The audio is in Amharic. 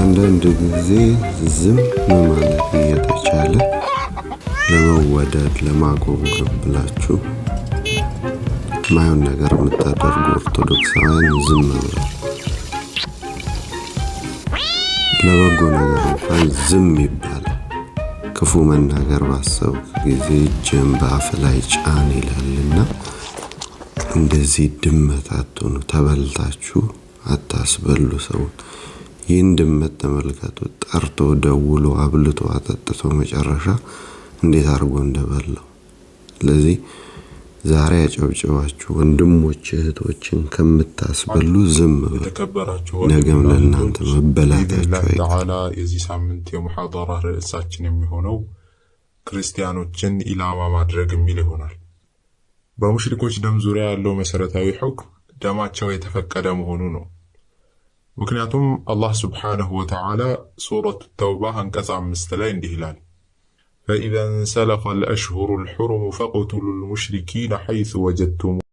አንዳንድ ጊዜ ዝም ማለት እየተቻለ ለመወደድ ለማጎብጎብ ብላችሁ ማየውን ነገር የምታደርጉ ኦርቶዶክሳውያን ዝም በሉ። ለበጎ ነገር እንኳን ዝም ይባላል። ክፉ መናገር ባሰብክ ጊዜ እጅህን በአፍ ላይ ጫን ይላልና እንደዚህ ድመት አትሆኑ። ተበልታችሁ አታስበሉ ሰውን። ይህን ድመት ተመልከቱ። ጠርቶ ደውሎ አብልቶ አጠጥቶ መጨረሻ እንዴት አድርጎ እንደበላው። ስለዚህ ዛሬ አጨብጭባችሁ ወንድሞች እህቶችን ከምታስበሉ ዝም በሉ። የተከበራችሁ ነገም ወንድምና ለእናንተ እህቶች መበላታችሁ بإذن الله አይቀርም። تعالى የዚህ ሳምንት የሙሐደራ ርዕሳችን የሚሆነው ክርስቲያኖችን ኢላማ ማድረግ የሚል ይሆናል። በሙሽሪኮች ደም ዙሪያ ያለው መሰረታዊ ሑክም ደማቸው የተፈቀደ መሆኑ ነው። ምክንያቱም አላህ سبحانه وتعالى ሱረቱ ተውባ አንቀጽ 5 ላይ እንዲህ ይላል፣ فإذا انسلخ الأشهر الحرم فاقتلوا المشركين حيث وجدتموهم